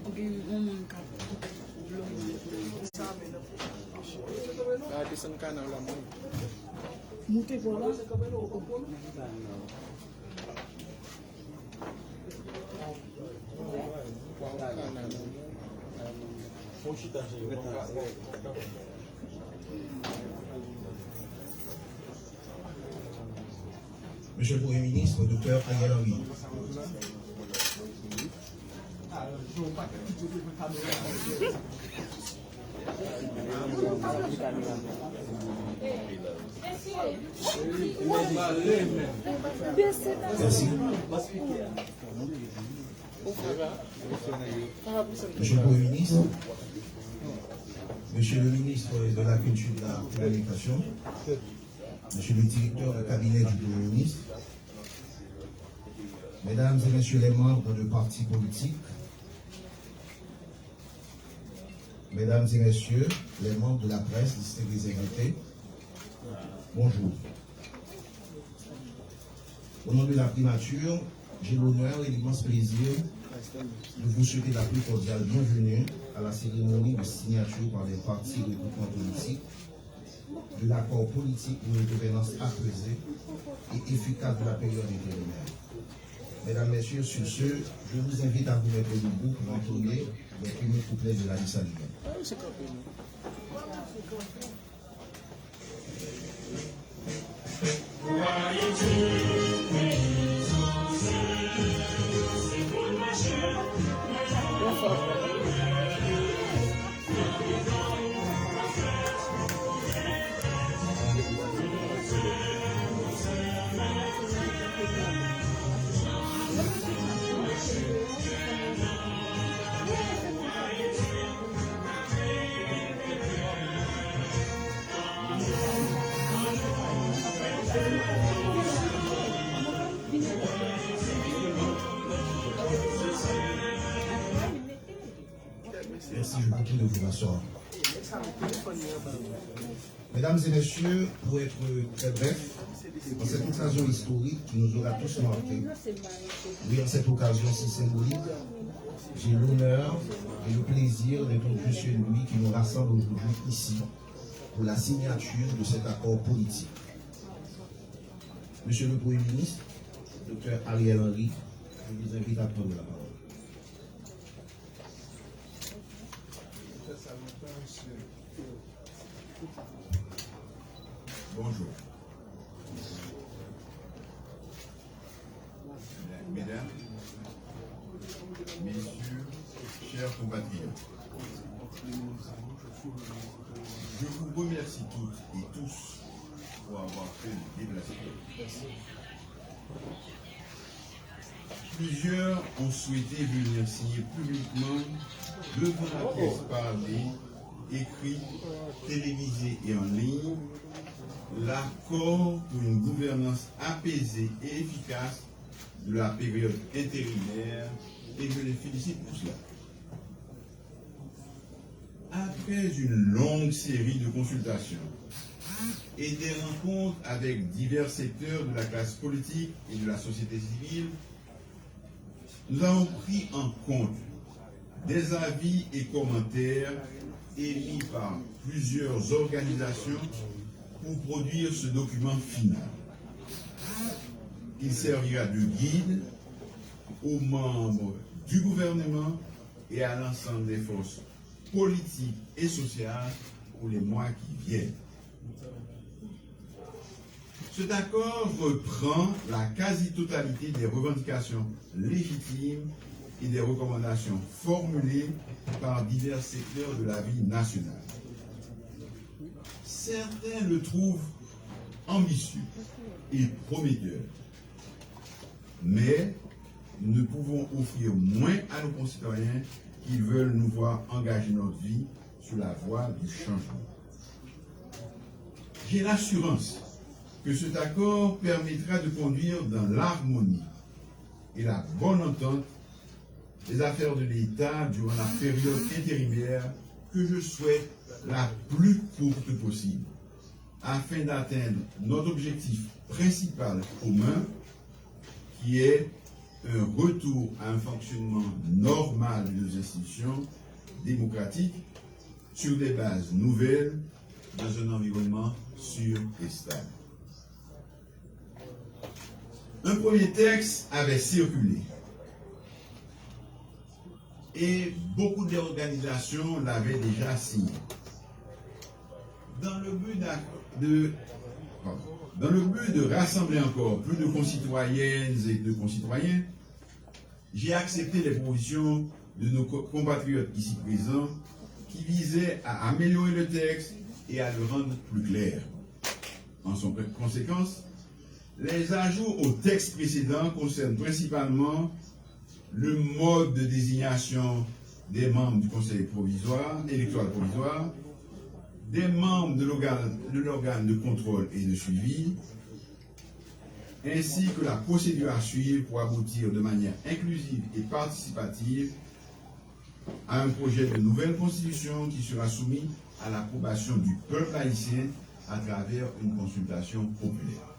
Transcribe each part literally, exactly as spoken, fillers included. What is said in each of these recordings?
Ou gen yon moun k ap blow. Sa a desann kanal la, mwen. Moute bò la. Monsieur le Premier ministre, Docteur Ariel Henry. Merci. Monsieur le Premier ministre, Monsieur le ministre de la Culture et de la Communication, Monsieur le directeur de cabinet du Premier ministre, Mesdames et Messieurs les membres de partis politiques, Mesdames et Messieurs les membres de la presse, distingués invités, bonjour. Au nom de la primature, j'ai l'honneur et l'immense plaisir de vous souhaiter la plus cordiale bienvenue à la cérémonie de signature par les partis et groupements politiques de l'accord politique pour une gouvernance apaisée et efficace de la période intérimaire. Mesdames, Messieurs, sur ce, je vous invite à vous mettre debout pour entonner les premiers couplets de la Dessalinienne. Merci, je vous prie de vous rasseoir. Mesdames et messieurs, pour être très bref, en cette occasion historique qui nous aura tous marqués, oui, en cette occasion si symbolique, j'ai l'honneur et le plaisir d'introduire celui qui nous rassemble aujourd'hui ici pour la signature de cet accord politique. Monsieur le Premier ministre, Docteur Ariel Henry, je vous invite à prendre la parole. Bonjour. Mesdames, Messieurs, chers compatriotes, je vous remercie toutes et tous pour avoir fait le déplacement. Plusieurs ont souhaité venir signer publiquement devant la presse parlée, écrite, télévisée et en ligne, l'accord pour une gouvernance apaisée et efficace de la période intérimaire, et je les félicite pour cela. Après une longue série de consultations et des rencontres avec divers secteurs de la classe politique et de la société civile, nous avons pris en compte des avis et commentaires émis par plusieurs organisations pour produire ce document final. Il servira de guide aux membres du gouvernement et à l'ensemble des forces politiques et sociales pour les mois qui viennent. Cet accord reprend la quasi-totalité des revendications légitimes et des recommandations formulées par divers secteurs de la vie nationale. Certains le trouvent ambitieux et prometteur, mais nous ne pouvons offrir moins à nos concitoyens qui veulent nous voir engager notre vie sur la voie du changement. J'ai l'assurance que cet accord permettra de conduire dans l'harmonie et la bonne entente les affaires de l'État durant la période intérimaire que je souhaite la plus courte possible, afin d'atteindre notre objectif principal commun, qui est un retour à un fonctionnement normal de nos institutions démocratiques sur des bases nouvelles, dans un environnement sûr et stable. Un premier texte avait circulé et beaucoup d'organisations l'avaient déjà signé. Dans le but d'ac- de, pardon. Dans le but de rassembler encore plus de concitoyennes et de concitoyens, j'ai accepté les propositions de nos co- compatriotes ici présents qui visaient à améliorer le texte et à le rendre plus clair. En son- conséquence, les ajouts au texte précédent concernent principalement le mode de désignation des membres du Conseil provisoire, électoral provisoire, des membres de l'organe de, l'organe de contrôle et de suivi, ainsi que la procédure à suivre pour aboutir de manière inclusive et participative à un projet de nouvelle constitution qui sera soumis à l'approbation du peuple haïtien à travers une consultation populaire.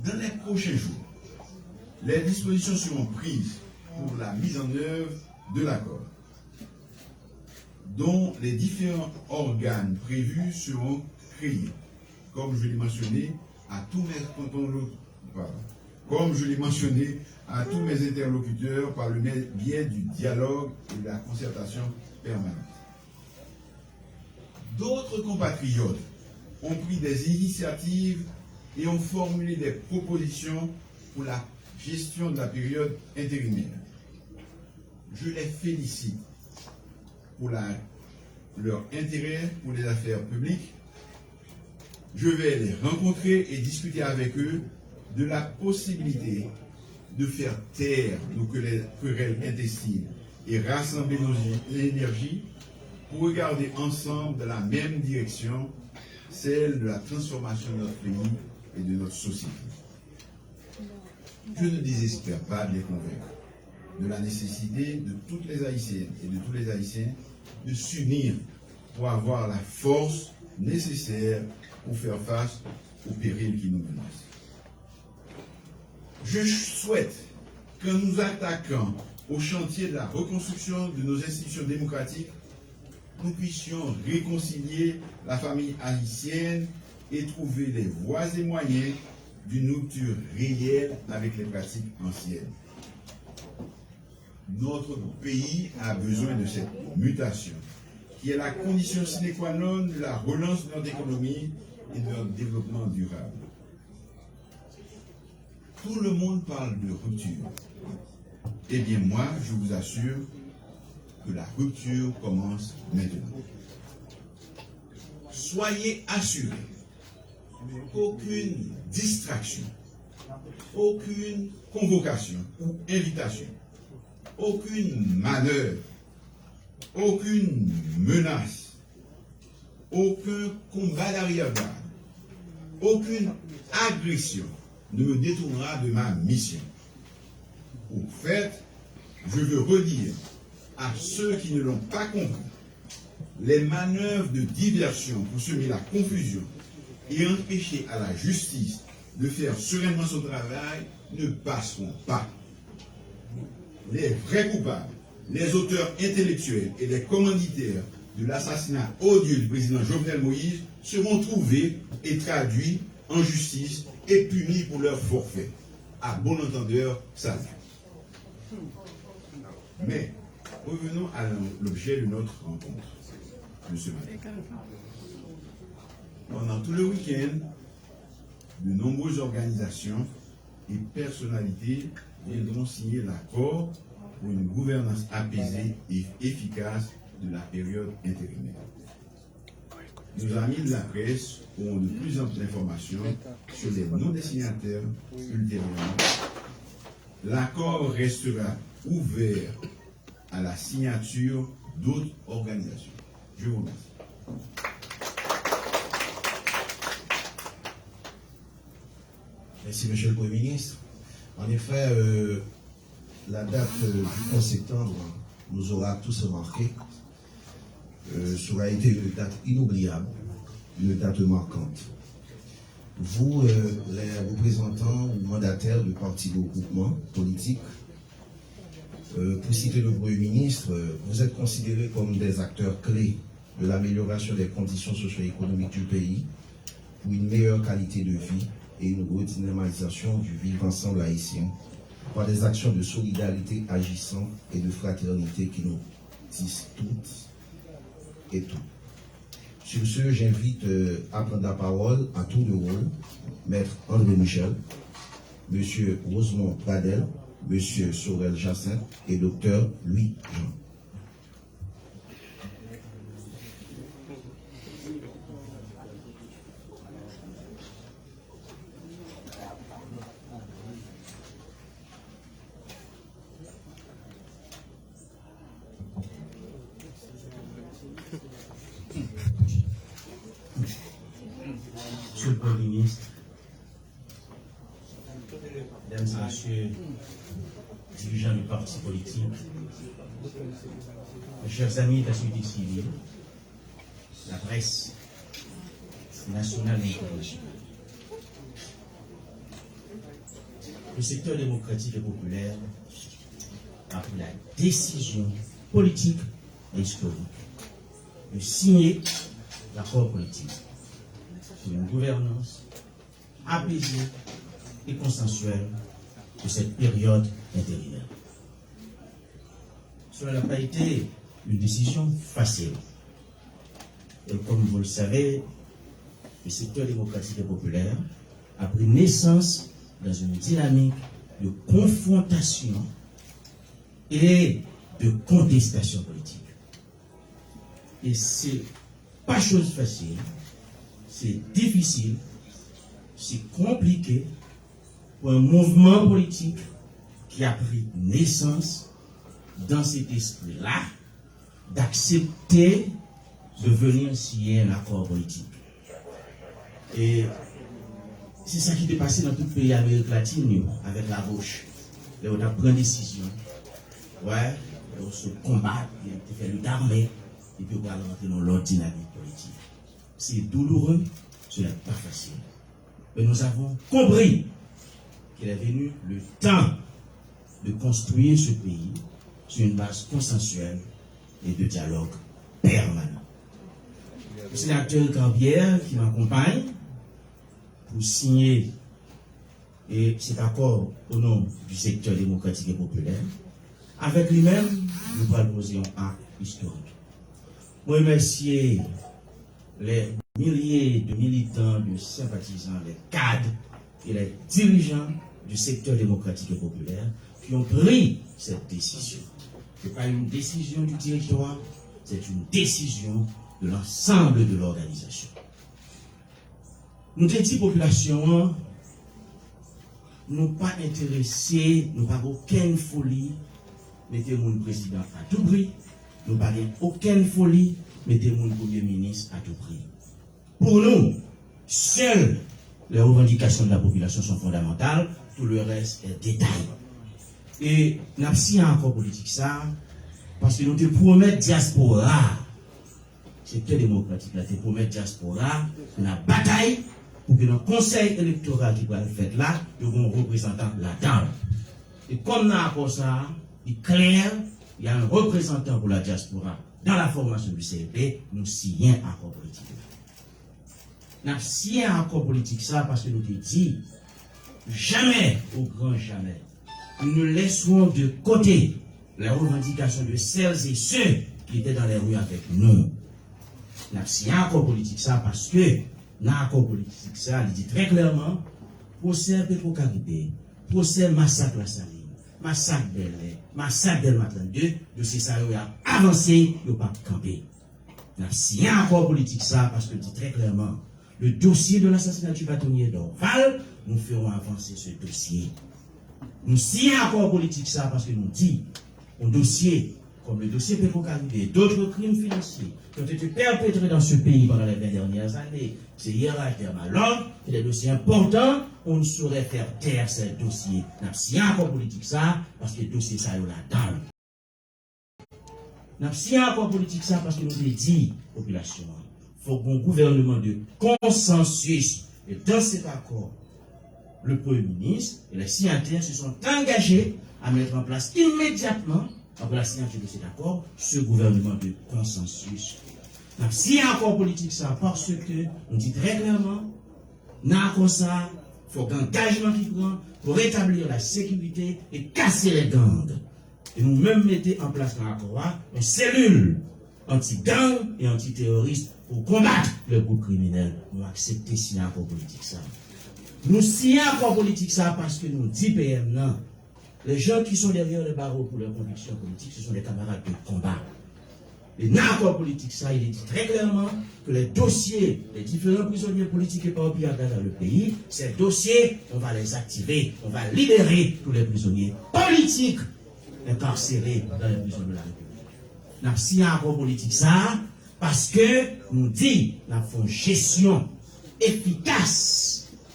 Dans les prochains jours, les dispositions seront prises pour la mise en œuvre de l'accord, dont les différents organes prévus seront créés, comme je l'ai mentionné à tous mes interlo- pardon, comme je l'ai mentionné à tous mes interlocuteurs par le biais du dialogue et de la concertation permanente. D'autres compatriotes ont pris des initiatives et ont formulé des propositions pour la gestion de la période intérimaire. Je les félicite pour la- leur intérêt pour les affaires publiques. Je vais les rencontrer et discuter avec eux de la possibilité de faire taire nos querelles intestines et rassembler nos énergies pour regarder ensemble dans la même direction, celle de la transformation de notre pays et de notre société. Je ne désespère pas de les convaincre de la nécessité de toutes les Haïtiennes et de tous les Haïtiens de s'unir pour avoir la force nécessaire pour faire face aux périls qui nous menacent. Je souhaite qu'en nous attaquant au chantier de la reconstruction de nos institutions démocratiques, nous puissions réconcilier la famille haïtienne et trouver les voies et moyens d'une rupture réelle avec les pratiques anciennes. Notre pays a besoin de cette mutation, qui est la condition sine qua non de la relance de notre économie et de notre développement durable. Tout le monde parle de rupture. Eh bien, moi, je vous assure que la rupture commence maintenant. Soyez assurés qu'aucune distraction, aucune convocation ou invitation, aucune manœuvre, aucune menace, aucun combat d'arrière-garde, aucune agression ne me détournera de ma mission. Au fait, je veux redire à ceux qui ne l'ont pas compris, les manœuvres de diversion pour semer la confusion et empêcher à la justice de faire sereinement son travail ne passeront pas. Les vrais coupables, les auteurs intellectuels et les commanditaires de l'assassinat odieux du président Jovenel Moïse seront trouvés et traduits en justice et punis pour leurs forfaits. À bon entendeur, salut. Mais, revenons à l'objet de notre rencontre. de ce matin. Pendant tout le week-end, de nombreuses organisations et personnalités viendront signer l'accord pour une gouvernance apaisée et efficace de la période intérimaire. Nos amis de la presse auront de plus amples informations sur les noms des signataires ultérieurement. L'accord restera ouvert à la signature d'autres organisations. Je vous remercie. Merci, Monsieur le Premier ministre. En effet, euh, la date euh, du onze septembre nous aura tous marqués. Euh, cela a été une date inoubliable, une date marquante. Vous, euh, les représentants ou mandataires de partis de groupement politique, euh, pour citer le Premier ministre, euh, vous êtes considérés comme des acteurs clés de l'amélioration des conditions socio-économiques du pays pour une meilleure qualité de vie et une redynamisation du vivre ensemble haïtien par des actions de solidarité agissantes et de fraternité qui nous disent toutes et tous. Sur ce, j'invite euh, à prendre la parole à tour de rôle Maître André Michel, Monsieur Rosemond Pradel, Monsieur Sorel Jacinthe et Docteur Louis Jean. Monsieur le Premier ministre, Mesdames et Messieurs, dirigeants des partis politiques, mes chers amis de la société civile, la presse nationale et internationale. Le secteur démocratique et populaire a pris la décision politique et historique de signer l'accord politique sur une gouvernance apaisée et consensuelle de cette période intérimaire. Cela n'a pas été une décision facile. Et comme vous le savez, le secteur démocratique et populaire a pris naissance dans une dynamique de confrontation et de contestation politique. Et c'est pas chose facile, c'est difficile, c'est compliqué pour un mouvement politique qui a pris naissance dans cet esprit-là, d'accepter de venir signer un accord politique. E se sa ki te pase nan tout peyi Amerik Latin yo avèk lagoch. Lè yo t ap pran desizyon, wè, lè yo sot konbat, yo te fè lit ame, epi yo pral rantre nan lòt dinamik politik. C'est douloureux, ce n'est pas facile. Mais nous avons compris qu'il est venu le temps de construire ce pays sur une base consensuelle et de dialogue permanent. Le sénateur Carbière, qui m'accompagne pour signer et cet accord au nom du secteur démocratique et populaire, avec lui-même, nous allons poser un acte historique. Mwen remèsye les milliers de militants, de sympathisants, les cadres et les dirigeants du secteur démocratique et populaire qui ont pris cette décision. Ce n'est pas une décision du directoire, c'est une décision de l'ensemble de l'organisation. Nou te di popilasyon an, nou pa enterese, nou pa gen okenn foli mete moun prezidan a tou pri, nou pa gen okenn foli mete moun premye minis a tou pri. Pour nous, seules les revendications de la population sont fondamentales, tout le reste est détail. E n ap siyen akò politik sa a, paske nou te pwomèt dyaspora a, sektè demokratik la te pwomèt dyaspora a pou n ap batay pou ke nan konsèy elektoral ki pral fèt la, yo gen yon reprezantan ladan l. E kòm nan akò sa a, li klè, il y a un représentant pour la diaspora dans la formation du C L P, nou siyen akò politik la. N ap siyen akò politik sa a paske nou te di, jamais, au grand jamais, nous ne laisserons de côté les revendications de celles et ceux qui étaient dans les rues avec nous. N ap siyen akò politik sa paske nan akò politik sa, li di trè klèman, pwosè Petwokaribe, pwosè masak Lasalin, masak Bèlè, masak Dèlma trannde, dosye sa yo y ap avanse, yo p ap kanpe. N ap siyen akò politik sa paske l di trè klèman, le dossier de l'assassinat du bâtonnier Dorval, nous ferons avancer ce dossier. Nou siyen akò politik sa paske nou di, yon dosye, comme le dossier Petro-Caribe et d'autres crimes financiers qui ont été perpétrés dans ce pays pendant les vingt dernières années, c'est hier acheté à Malog, c'est des dossiers importants, on ne saurait faire taire ces dossiers. N ap siyen akò politik sa, paske dosye sa yo ladan l. N ap siyen akò politik sa paske nou te di popilasyon an, fòk gon gouvènman de konsansis. Et dans cet accord, le Premier ministre et les signataires se sont engagés à mettre en place immédiatement, après la signature de cet accord, ce gouvernement de consensus. N ap siyen akò politik sa paske nou di trè klèman, nan akò sa, fòk angajman ki pran pou retablir la sécurité et casser les gangs. E nou menm mete an plas nan akò a yon selil anti-gang e anti-teworis pou konbat lè gwoup kriminèl. Nou aksepte siyen akò politik sa. Nou siyen akò politik sa paske nou di P M nan, les gens qui sont derrière les barreaux pour leurs convictions politiques, ce sont des camarades de combat. E nan akò politik sa, il est dit très clairement que les dossiers des différents prisonniers politiques éparpillés à travers le pays, ces dossiers, on va les activer, on va libérer tous les prisonniers politiques incarcérés dans les prisons de la République. N ap siyen akò politik sa a paske nou di n ap fè yon jesyon efikas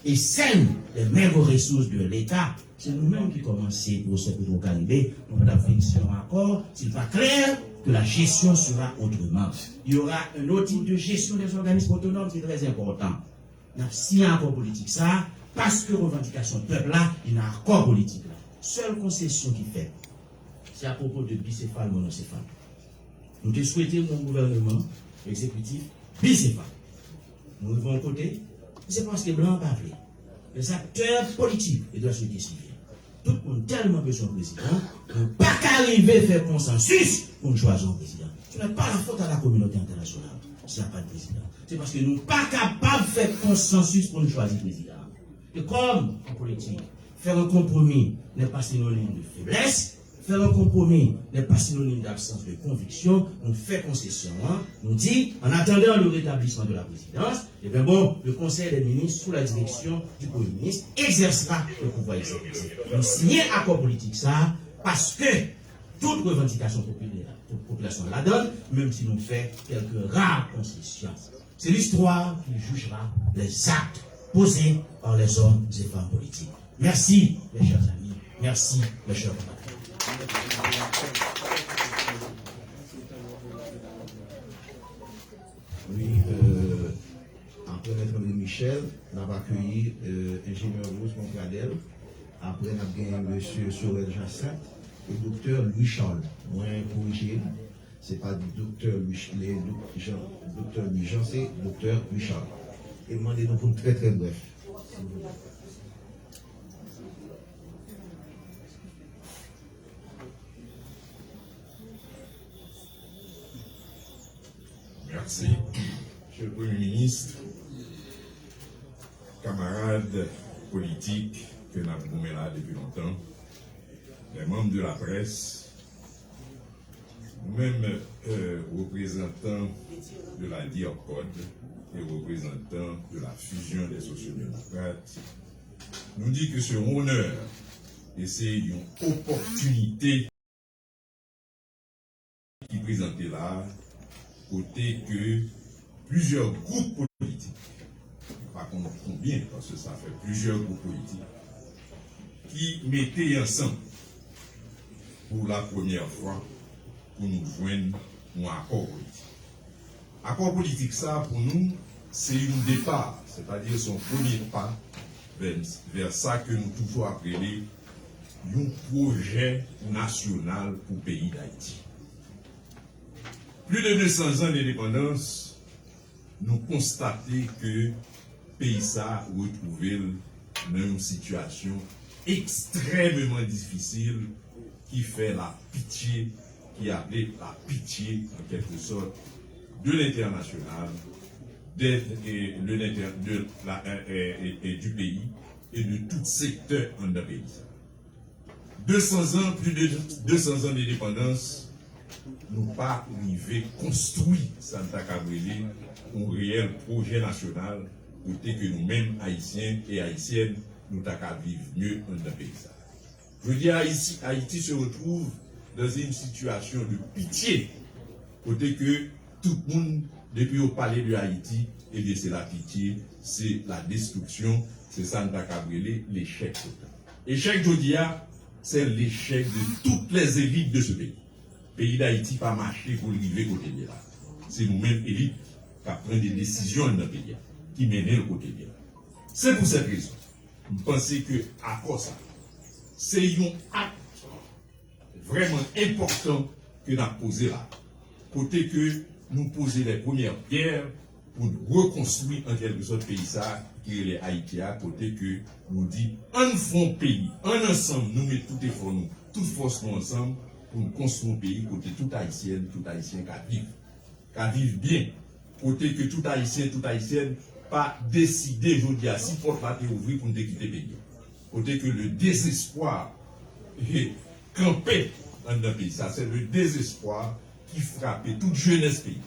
e sèn des maigres ressources de l'État. Se nou menm ki kòmanse pwosè Petwokaribe, nou pa t ap vin siyen yon akò si l pa klè que la gestion sera autrement. Il y aura un audit de gestion des organismes autonomes, c'est très important. N ap siyen akò politik sa a paske revandikasyon pèp la li nan akò politik la. Sèl konsesyon ki fèt, se apwopo de bisefal, monosefal. Nou te swete yon gouvènman egzekitif bisefal. Nou rive yon kote, se paske blan an pa vle. Les acteurs politiques et de la société civile, tout moun tèlman bezwen yon prezidan, nou pa ka rive fè konsansis pou n chwazi yon prezidan. Ce n'est pas la faute à la communauté internationale s'il n'y a pas de président. Se paske nou pa kapab fè konsansis pou n chwazi prezidan. E kòm an politik, faire un compromis n'est pas synonyme de faiblesse, faire un compromis n'est pas synonyme d'absence de conviction, nou fè konsesyon an, nou di, en attendant le rétablissement de la présidence, eh bien bon, le Conseil des ministres sous la direction du Premier ministre exercera le pouvoir exécutif. Nou siyen akò politik sa a paske tout revandikasyon popilè, popilasyon an ladan l, menm si nou fè kèlke ra konsesyon. C'est l'histoire qui jugera les actes posés par les hommes et femmes politiques. Merci, mes chers amis. Merci, mes chers compatriotes. Wi, euh, apre Mèt André Michel, n ap akeyi, euh, enjenyè Rosemond Pradel. Apre, n ap genyen mesye Sorel Jacinthe e doktè Louis Charles. Mwen korije l, se pa doktè Louis, le, Jean, doktè Louis Jean, se doktè Louis Charles. E m mande nou pou n trè, trè brèf, silvouplè. Mèsi. Mesye Premye Minis, kamarad politik ke n ap goumen la depi lontan, les membres de la presse, nou menm, euh, reprezantan de la DIRCOD e reprezantan de la Fusion des Sociaux Démocrates, nou di ke se yon onè e se yon opòtinite ki prezante la, kote ke plizyè gwoup politik, m pa konn konbyen, paske sa fè plizyè gwoup politik, ki mete ansanm pou la premyè fwa pou nou jwenn yon akò politik. Akò politik sa, pou nou, se yon depa, sètadi se yon premye pa vè, vè sa ke nou toujou ap rele yon pwojè nasyonal pou peyi Dayiti. Plis de de san zan dendepandans, nou konstate ke peyi sa a retwouve l nan yon sitiyasyon ekstrèmeman difisil ki fè lapitye, ki aple lapitye, an kèlke sòt, de l'international, de, et de l'inter-, de la, euh, euh, et, et du pays et de tout secteur anndan peyi sa. De san zan, plis de de san zan de depandans, nou pa rive konstwi sa n ta kab rele yon reyèl pwojè nasyonal kote ke nou menm Ayisyen e Ayisyèn, nou ta ka viv mye anndan peyi sa. Jodi a, Ayiti, Ayiti se retrouve dans une situation de pitié, kote ke tout moun, depi yo pale de Ayiti, ebyen, se lapitye, se la destriksyon, se sa n ta kab rele lechèk total. Echèk jodi a, se lechèk de toutes les élites de ce pays. Peyi Dayiti pa mache pou l rive kote l ye la. Se nou menm elit k ap pran de desizyon anndan peyi a, ki mennen l kote l ye la. Se pou sèt rezon, m panse ke akò sa, se yon ak vrèman enpòtan ke n ap poze la, kote ke nou poze les premières pierres pou n rekonstwi an kèlke sòt peyi sa ki rele Ayiti a, kote ke nou di, ann fè yon peyi, ann ansanm, nou met tout efò nou, tout fòs nou ansanm pou n konstwi yon peyi kote tout Ayisyèn, tout Ayisyen ka viv, ka viv byen, kote ke tout Ayisyen, tout Ayisyèn pa deside jodi a si pòt la te ouvri pou n te kite peyi a. Kote ke le désespoir, he, kanpe anndan peyi. Sa se le désespoir ki frape tout jenès peyi.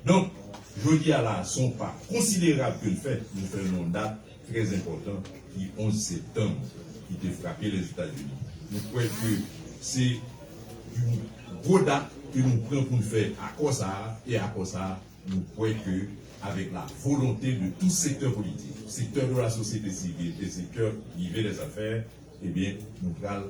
Donk, jodi a la, se yon pa konsiderab ke n fè, nou fè l nan yon dat trè enpòtan ki onz septanm, ki te frape Lèzetazini. Nou kwè ke se yon gwo dat ke nou pran pou n fè akò sa a, e akò sa a, nou kwè ke avec la volonté de tout secteur politique, secteur de la société civile et secteur privé des affaires, ebyen, nou pral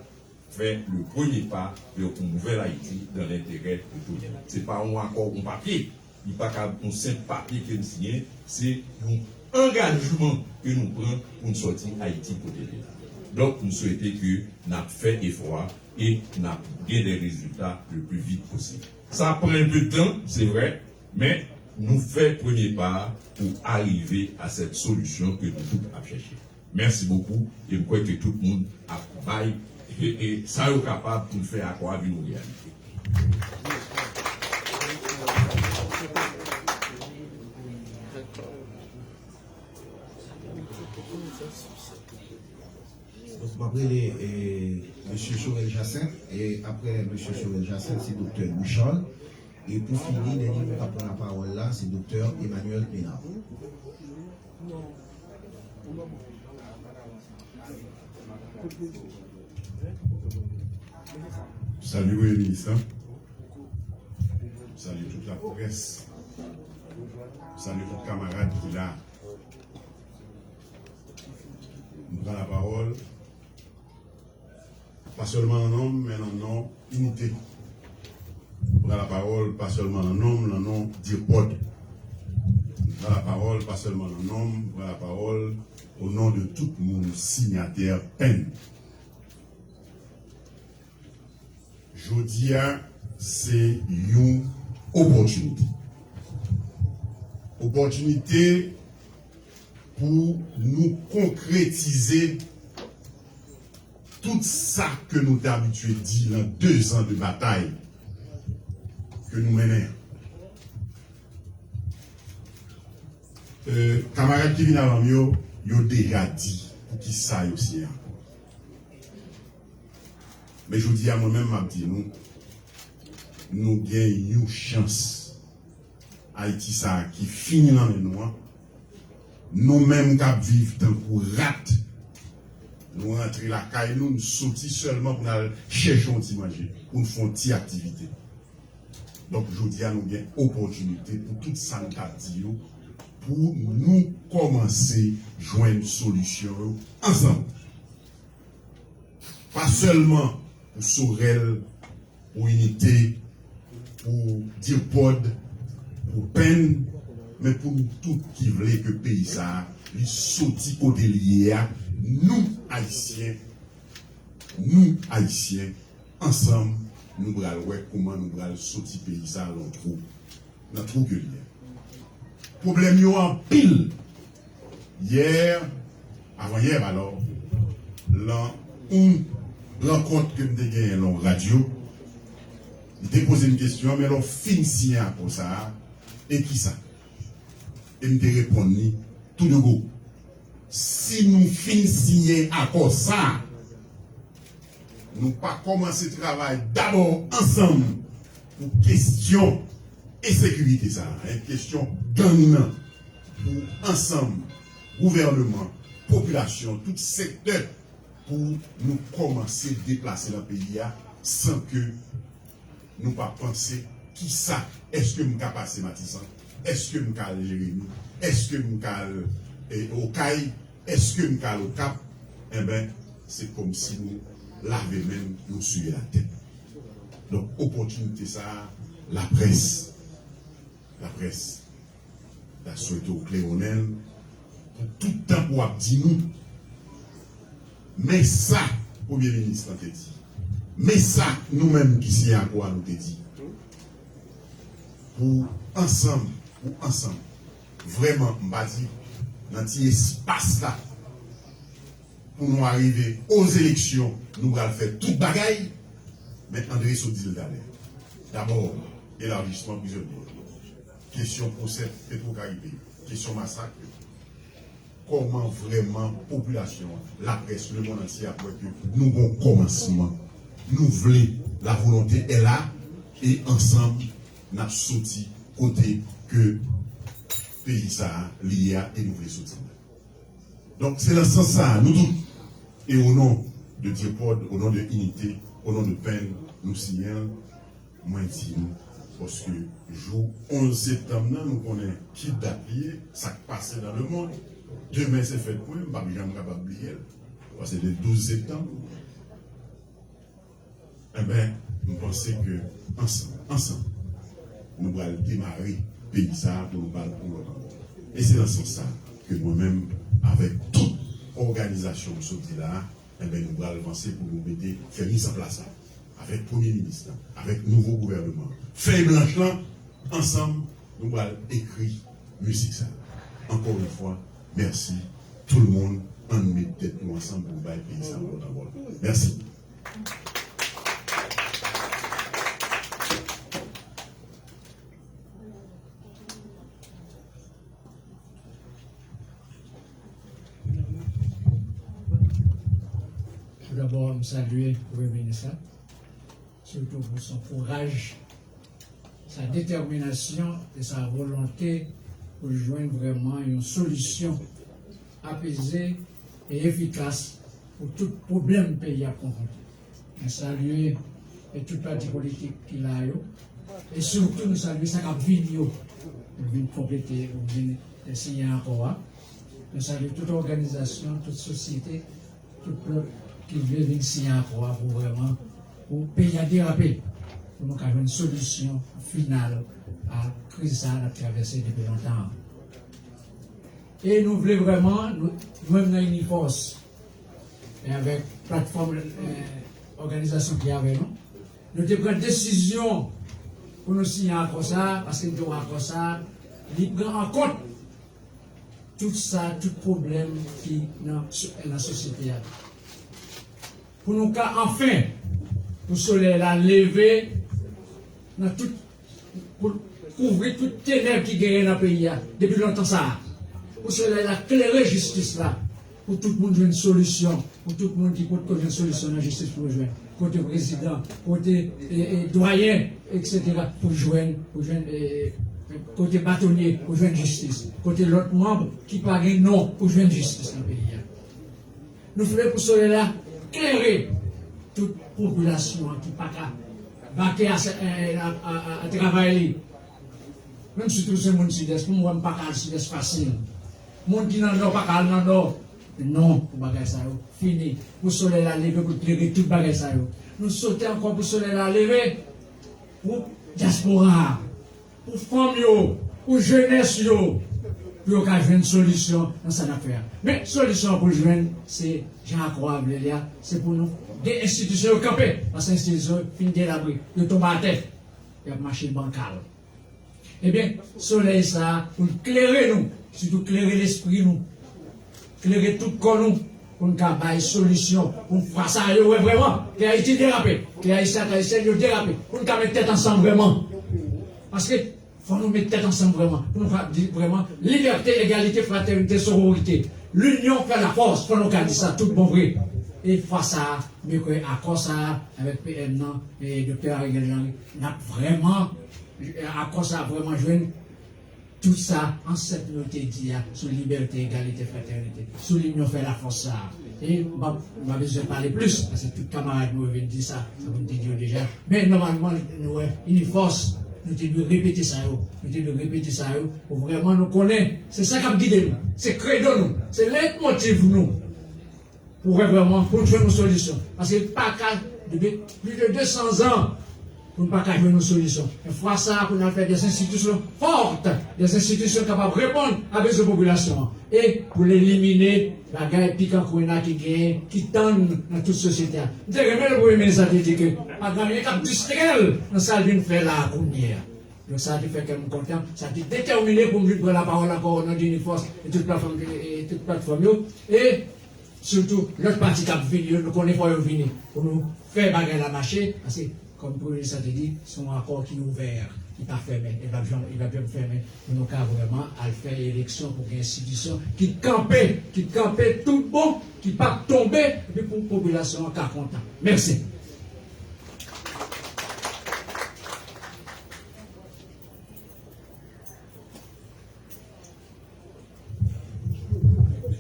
fè le premier pas vers une nouvelle Haïti dans l'intérêt de tout le monde. Se pa yon akò, yon papye. Li pa ka yon senp papye ke n siyen. Se yon angajman ke nou pran pou n sòti Ayiti kote l ye la. Donk, m swete ke n ap fè efò a e n ap gen de rezilta le pli vit posib. Sa pran un peu de temps, c'est vrai, men nou fè premye pa a pou arive a cette solution ke nou tout ap chèche. Mèsi bokou, e m kwè ke tout moun ap bay, e, e, sa yo kapab pou n fè akò a vin yon reyalite. Donk, m ap rele, e, mesye Chorel Jacinthe, e apre mesye Chorel Jacinthe, se doktè Louis Charles. E pou fini, dènye moun k ap pran lapawòl la, se doktè Emmanuel Ménard. Salut, Premye Minis lan. Salut toute la presse. Salut tout kamarad ki la. M pran lapawòl. Pa sèlman nan non m, men nan non inite. M pran lapawòl pa sèlman nan non m, nan non DIRPOD. M pran lapawòl pa sèlman nan non m, m pran lapawòl o non de tout moun siyatè penn. Jodi a, se yon opòtinite. Opòtinite pou nou konkretize tout sa ke nou te abitye di nan de zan de batay ke nou mennen an. Euh, kamarad ki vin avan m yo, yo deja di poukisa yo siyen akò. Men jodi a, mwen menm, m ap di nou, nou gen yon chans. Ayiti sa a ki fini nan men nou an, nou menm k ap viv tankou rat, nou rantre lakay nou, nou soti sèlman pou n al chèche yon ti manje, pou n fè yon ti aktivite. Donk, jodi a, nou gen opòtinite pou tout sa n t ap di yo, pou nou kòmanse jwenn solisyon yo ansanm. Pa sèlman pou Sorèl, pou Inite, pou DIRPOD, pou penn, men pou nou tout ki vle ke peyi sa a, li soti kote l ye a, nou Ayisyen, nou Ayisyen, ansanm, nou pral wè kòman nou pral soti peyi sa a lan twou, nan twou ke l ye. Pwoblèm yo anpil. Yè, avan yè, alò, lan yon rankont ke m te genyen lan yon radyo, li te poze m kesyon, men lè w fin siyen akò sa a, E kisa? E m te reponn li tou de go. Si nou fin siyen akò sa a, nou pa kòmanse travay dabò ansanm pou kesyon ensekirite sa a, en, kesyon gang nan, pou ansanm, gouvènman, popilasyon, tout sektè, pou nou kòmanse deplase nan peyi a san ke nou pa panse kisa, èske m ka pase Matisan, èske m ka al Jeremi, èske m ka al, e, Okay, èske m ka al Okap, enben, se kòmsi nou lave men n, nou siye latèt. Donk, opòtinite sa a, laprès, laprès, ta swete w klewonnen l pou tout tan pou w ap di nou, men sa Premye Minis lan te di, men sa nou menm ki siyen akò a nou te di, pou ansanm, pou ansanm, vrèman, m pa di nan ti espas la, pou nou arive ozeleksyon, nou pral fè tout bagay, men André sot di l talè. Dabò, elajisman prizonye, kesyon pwosè Petwokaribe yo, kesyon masak yo, kòman vrèman popilasyon an, laprès, lemonn antye ap wè ke nou gon kòmansman, nou vle, la volonté est là, e ansanm, n ap soti kote ke peyi sa a li ye a e nou vle soti la. Donk, se nan sans sa a, nou tout, e o non de Dieuprod, o non de Inite, o non de Pen, nou siyen l, mwen di nou, paske jou onz septanm nan, nou konnen ki dat li ye, sa k pase nan lemonn. Demen se fèt mwen, m p ap janm kapab bliye l, paske se te douz septanm. Enben, m panse ke ansanm, ansanm, nou pral demare peyi sa a pou nou pral pou lòt ankò. E se nan sans sa ke mwen menm, avèk tout òganizasyon m sot di la a, enben, nou pral vanse pou nou mete, fè mis an plas la, avèk Premye Minis lan, avèk nouvo gouvènman an, fèy blanch lan, ansanm, nou pral ekri mizik sa a. Encore une fois, merci. Tout le monde, ann met tèt nou ansanm pou nou bay peyi sa a yon lòt anvòl. Mèsi. Tout dabò, m salye Premye Minis la, sitou pou son kouraj, sa detèminasyon e sa volonte pou l jwenn vrèman yon solisyon apeze e efikas pou tout pwoblèm peyi a ap konfwonte. Nou salye e tout pati politik ki la yo, e sitou nou salye sa k ap vini yo. Nou vin konplete, nou vin siyen akò a. Nou salye tout òganizasyon, tout sosyete, tout pèp ki vle vin siyen akò a pou vrèman, pou peyi a derape, pou nou ka jwenn solisyon final a kriz sa a n ap travèse depi lontan an. E nou vle vrèman, nou, nou menm nan Inifòs, e avèk platfòm, e, òganizasyon ki avè nou, nou te pran desizyon pou nou siyen akò sa a, paske nou te wè akò sa a, li pran an kont tout sa, tout pwoblèm ki nan, nan sosyete a. Pou nou ka anfen, pou solèy la leve nan tout, pou kouvri tout tenèb ki genyen nan peyi a depi lontan sa a. Pou solèy la klere jistis la, pou tout moun jwenn solisyon, pou tout moun ki potko jwenn solisyon nan jistis pou yo jwenn. Kote prezidan, kote, e, e, dwayen, etsetera, pou jwenn, pou jwenn, e, e, kote batonye, pou jwenn jistis. Kote lòt manm ki pa gen non, pou jwenn jistis nan peyi a. Nou vle pou solèy la klere tout popilasyon an ki pa ka vake a, a, a, a, a travay li. Menm sitou se moun Sidès, pou m wè m pa ka al Sidès fasil. Moun ki nan Nò pa ka al nan Nò. Non, pou bagay sa yo fini. Pou solèy la leve, pou l klere tout bagay sa yo. Nou swete ankò pou solèy la leve, pou dyaspora a, pou fanm yo, pou jenès yo, pou yo ka jwenn solisyon nan sa n ap fè a. Men solisyon an pou l jwenn, se jan akò a vle li a, se pou nou gen enstitisyon yo kanpe, paske enstitisyon yo fin delabre, yo tonbe atè, y ap mache bankal. Ebyen, solèy sa a pou l klere nou, sitou klere lespri nou, klere tout kò nou, pou n ka bay solisyon, pou n fas a yo wè vrèman ke Ayiti derape, ke Ayisyen ak Ayisyèn yo derape, pou n ka met tèt ansanm vrèman. Paske Fò nou met tèt ansanm vrèman, pou nou ka di vrèman, libète, egalite, fratènite, sororite. Linyon fè lafòs, fò nou ka di sa tout bon vre. E fwa sa a, mwen kwè akò sa a, avèk P M nan, e Doktè Ariel Henry, n ap vrèman, akò sa a vrèman jwenn tout sa ansèt nou te di a sou libète, egalite, fratènite, sou linyon fè lafòs sa a. E m pa, m pa bezwen pale plis, paske tout kamarad nou yo vin di sa, sa pou n te di yo deja. Men nòmalman, nou wè, inifòs, nou te dwe repete sa yo. Nou te dwe repete sa yo, pou vrèman nou konnen, se sa k ap gide nou, se kredo nou, se leyitmotiv nou. Pou wè vrèman, pou n jwenn yon solisyon. Paske pa ka, depi plis de de san zan, pou n pa ka jwenn yon solisyon. Men fwa sa a, pou n al fè de enstitisyon fò, de enstitisyon kapab reponn a bezwen popilasyon an. E pou l elimine bagay pikan kouwena ki genyen, ki tann nan tout sosyete a. M te renmen lè Premye Minis la te di ke pa gen anyen k ap distrè l nan sa l vin fè la a kounye a. Donk, sa te fè kè m kontan, sa te detèmine pou m vin pran lapawòl ankò o non de Inifòs e tout platfòm, e, e tout platfòm yo. E sitou, lòt pati k ap vini yo, nou konnen fò yo vini pou nou fè bagay la mache, paske, kòm Premye Minis la te di, se yon akò ki ouvè, ki pa fèmen, e l p ap janm, e l p ap janm fèmen, pou nou ka vrèman al fè eleksyon pou gen enstitisyon ki kanpe, ki kanpe tout bon, ki p ap tonbe, epi pou popilasyon an ka kontan. Mèsi.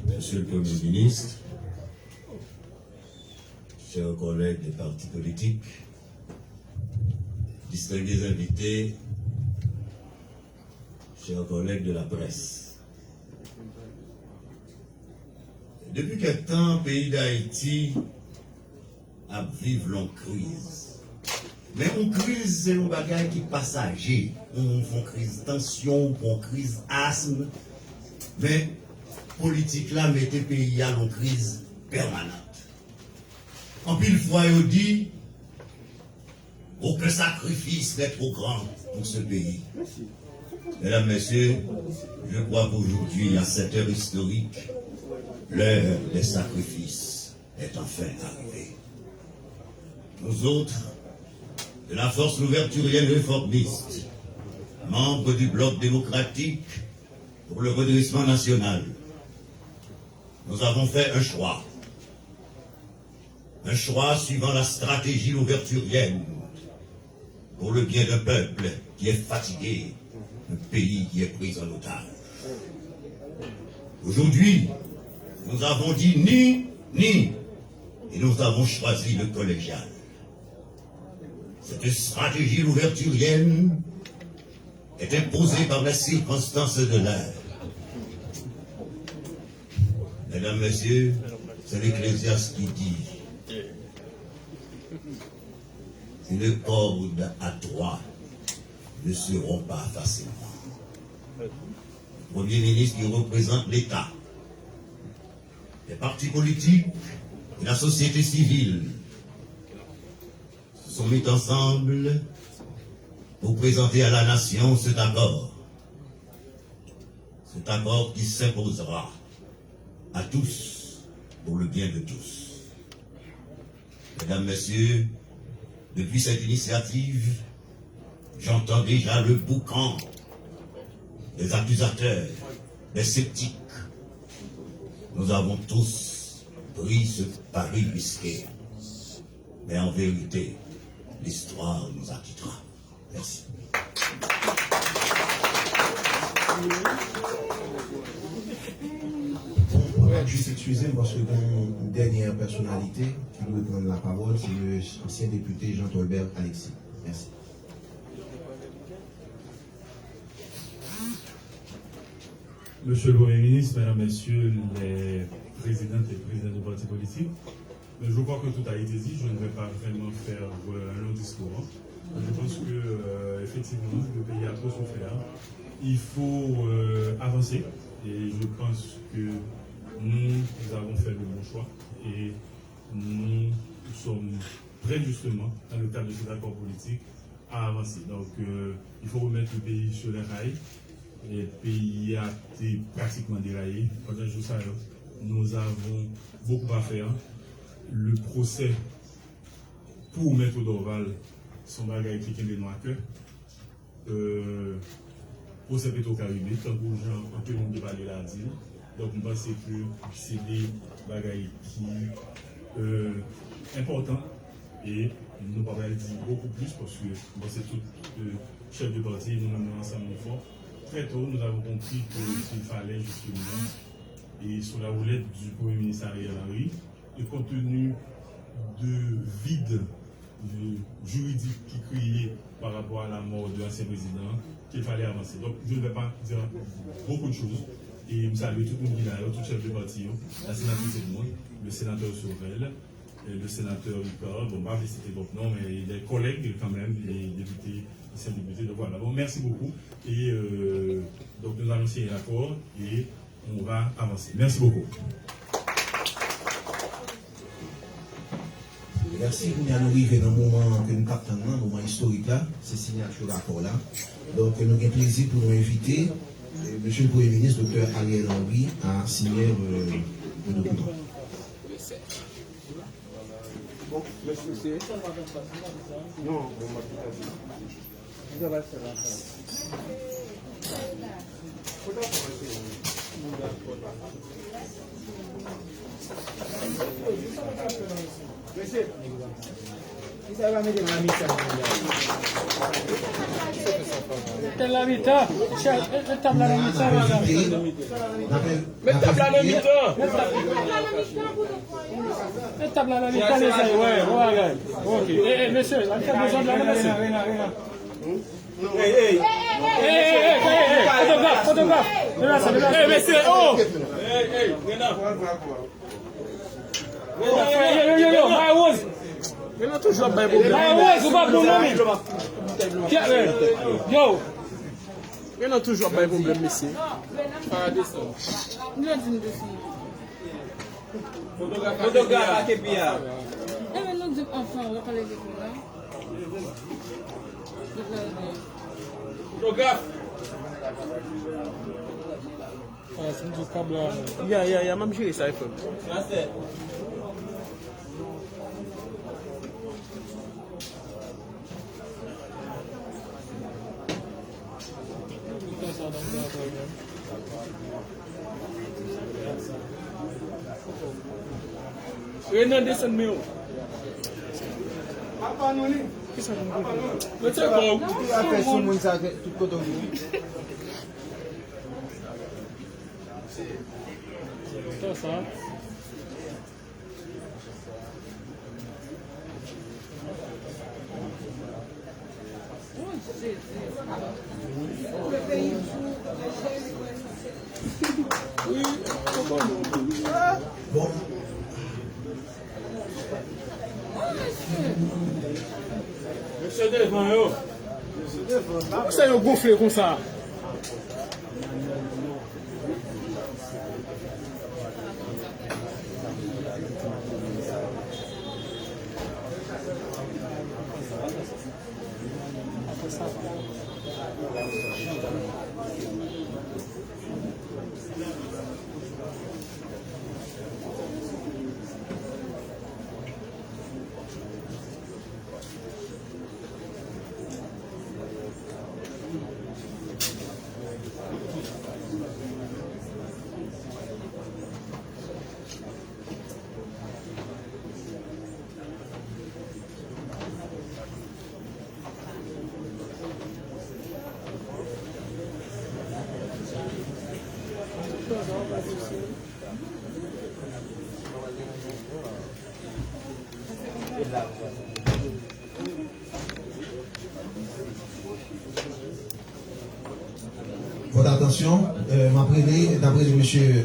Monsieur le Premier ministre, chers collègues des partis politiques, distingués invités, chers collègues de la presse. Depi kèk tan, peyi Dayiti ap viv yon kriz. Men yon kriz, se yon bagay ki pasaje. Yon moun fè yon kriz tansyon, ou pran yon kriz asm. Men politik la mete peyi a nan yon kriz pèmanan. Anpil fwa, yo di, aucun sacrifice n'est trop grand pour ce pays. Mesdames, Messieurs, je crois qu'aujourd'hui, à cette heure historique, l'heure des sacrifices est enfin arrivée. Nous autres, de la force louverturienne réformiste, membres du Bloc démocratique pour le redressement national, nous avons fait un choix. Un choix suivant la stratégie louverturienne pour le bien d'un peuple qui est fatigué, un pays qui est pris en otage. Aujourd'hui, nous avons dit ni, ni, et nous avons choisi le collégial. Cette stratégie louverturienne est imposée par les circonstances de l'heure. Mesdames, Messieurs, c'est l'Ecclésiaste qui dit, une corde à trois ne se rompt pas facilement. Le Premier ministre qui représente l'État, les partis politiques et la société civile se sont mis ensemble pour présenter à la nation cet accord. Cet accord qui s'imposera à tous pour le bien de tous. Mesdames, Messieurs, depuis cette initiative, j'entends déjà le boucan des accusateurs, des sceptiques. Nous avons tous pris ce pari risqué. Mais en vérité, l'histoire nous acquittera. Merci. Mwen jis eskize m paske gen yon dènye pèsonalite ki dwe pran lapawòl, se ansyen depite Jean Tholbert Alexis. Mèsi. Monsieur le Premier ministre, Mesdames, Messieurs les présidentes et présidents de partis politiques, je crois que tout a été dit, je ne vais pas vraiment faire euh, un long discours. Hein. Je pense que euh, effectivement, le pays a trop souffert. Il faut euh, avancer et je pense que nous, nous avons fait le bon choix et nous sommes prêts justement dans le cadre de cet accord politique à avancer. Donc, euh, il faut remettre le pays sur les rails. E peyi a te pratikman deraye. Pandan jou sa yo, nous avons beaucoup à faire. Le procès pour Maître Dorval, se yon bagay ki kenbe nou a kè. Euh, pwosè Petwokaribe, tankou jan anpil moun ki pale la di l. Donk, m panse ke se de bagay ki, euh, enpòtan e nou pa pral di bokou plis paske m panse tout, euh, chèf de pati, nou menm nou ansanm nou fò. Très tôt, nous avons compris que il fallait justement, et sous la houlette du Premier ministre Ariel Henry, et compte tenu de vide euh, juridique qui créait par rapport à la mort de l'ancien président, qu'il fallait avancer. Donc, je ne vais pas dire beaucoup de choses. Et je salue tout le monde qui est là, tout chef de parti, la sénatrice Edmond, le sénateur Sorel, euh, le sénateur Ricard, bon, m pa vle site lòt non, mais des collègues quand même, les députés, anciens députés. Donc voilà, bon, merci beaucoup. Et euh, donc, nous allons signer l'accord et on va avancer. Merci beaucoup. Mèsi. Kounye a nou rive nan moman ke nou t ap tann nan, moman istorik la, se siyati akò la. Donk, nou gen plezi pou nou envite, euh, Mesye le Premye Minis, Doktè Ariel Henry, a siyen, euh, le dokiman. Bon, mèsi, mesye. Non, bon, m ap di. Mesye, kisa yo va mete nan lamitan? Mete lamitan. Chè, e, e tab la nan mitan, madanm. Met tab la nan mitan. Met tab la nan mitan, mezanmi. Wè, wè, wè. Ok. E, e, mesye, ann fè dezòd la, non, mesye. Ey, ey. Ey, ey, ey, ey, ey, fotograf, fotograf. Ey, mesye, oh. Ey, ey, Renan. Yo, yo, yo, yo, Mawoz. Renan toujou ap bay pwoblèm. Mawoz, ou pa bon non, men. Yo. Renan toujou ap bay pwoblèm, mesye. Pa desann. Yo di m desann. Fotograf ak epi a. Enben nou di m anfan, w ap pale de kou la. Fotograf. Ah, si m di tab la. Ya, ya, ya, m ap jere sa, frè m. Renan, desann men w. Papa nou li. Kisa nou konn? Mete kò w. Ou tou ap fè sou moun sa tout kote w ye. Sa, sa. Bon. Mesye devan yo. Poukisa yo gonfle konsa? Fòt atansyon, euh, m ap rele, n ap rele mesye.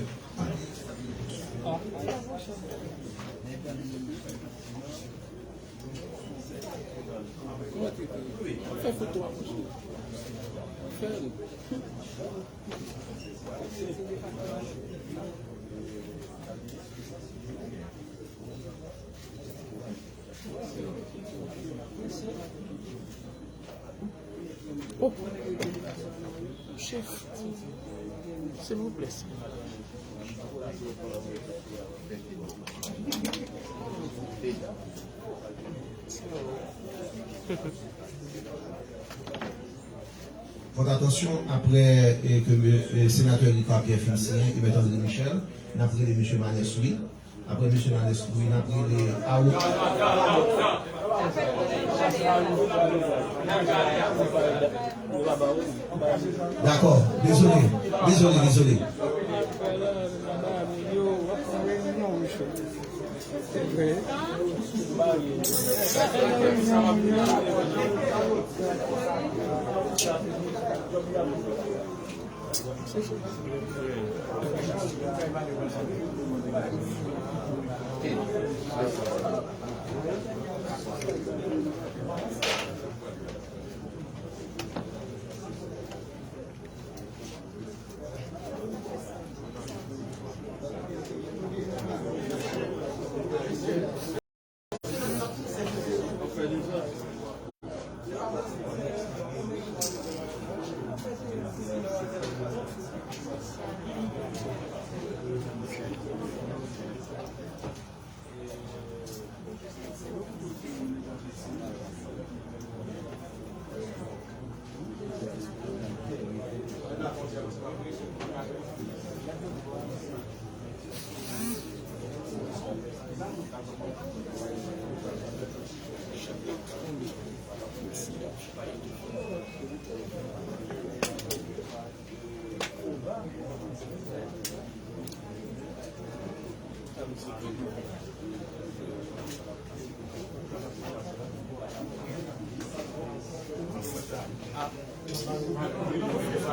Fè foto a, monchè. Fè l. Oh. Chèf. Silvouplè, chèf. Fòt atansyon, apre, e, ke, e, senatè Ricard Pierre fin siyen, e Mèt André Michel, n ap rele mesye Manès Louis. Apre mesye Manès Louis, n ap rele Awo. Dakò, dezole, dezole, dezole.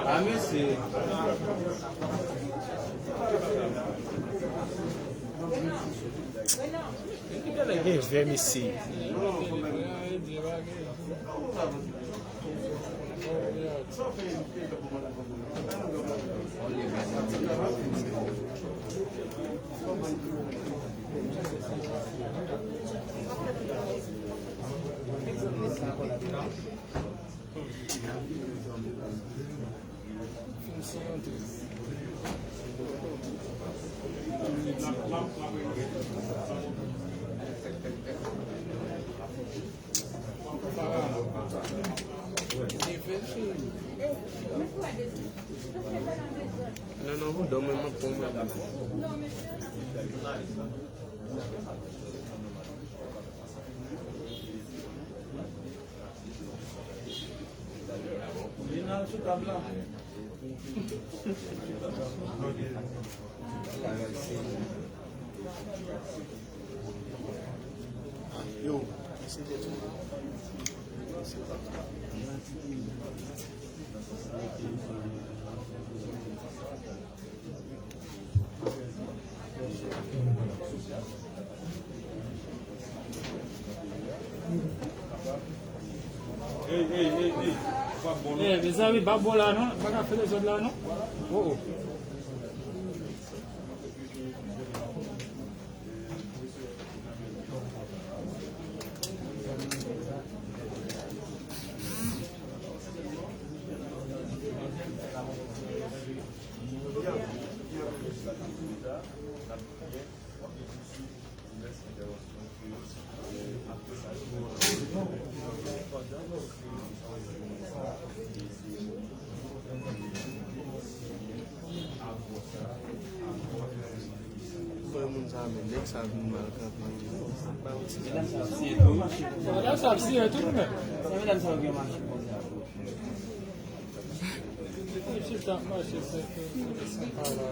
A, mesye. Ki tèlè gen vè, mesye. Non, non, vou dòmi, mwen pran mwen. Vin al sou tab la. Yo, se tèt ou. Ey, ey, ey, ey. Pa bon, non. Eh, mezanmi, pa bon la, non. Pa ka fè dezòd la, non. Oh, oh. Bon, moun sa, men nèg sa vin mal kanpe. Medam sa ap siyen tou wi. Medam sa ap siyen tou, men. Sa medam sa yo gen machin konsa. Misye t ap mache, se ke san pa la.